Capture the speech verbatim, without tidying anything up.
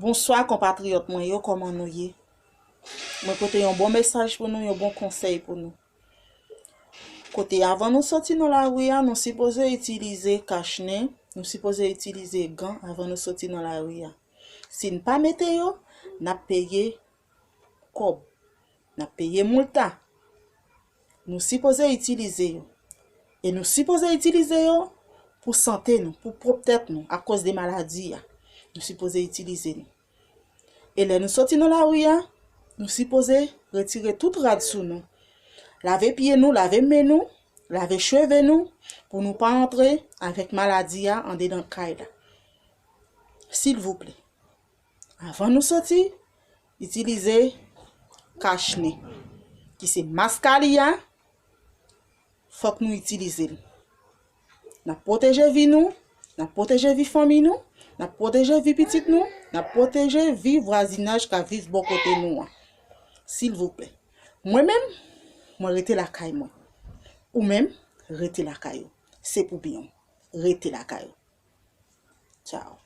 Bonswa konpatriyòt mwen yo, kòman nou ye? Mwen pote yon bon mesaj pou nou, yon bon konsèy pou nou. Kote avan nou soti nan lari a, nou sipoze itilize kachnen, nou sipoze itilize gan avan nou soti nan lari a. Si n pa mete yo, n ap peye kòb, n ap peye moulta. Nou sipoze itilize yo. E nou sipoze itilize yo pou sante nou, pou pwòp tèt nou, akoz de maladi a. Nou sipoze itilize nou. E lè nou soti nan lari a, nou sipoze retire tout rad sou nou. Lave pye nou, lave men nou, lave cheve nou, pou nou pa antre avèk maladi a andedan kay la. Silvouplè, avan nou soti, itilize kachnen, ki se mask a li a, fòk nou itilize l. N ap pwoteje vi nou, n ap pwoteje vi fanmi nou, n ap pwoteje vi pitit nou, n ap pwoteje vi vwazinaj k ap viv bò kote nou an. Silvouplè. Mwen menm, mwen rete lakay mwen. Ou menm, rete lakay ou. Se pou byen w. Rete lakay ou. Tchao.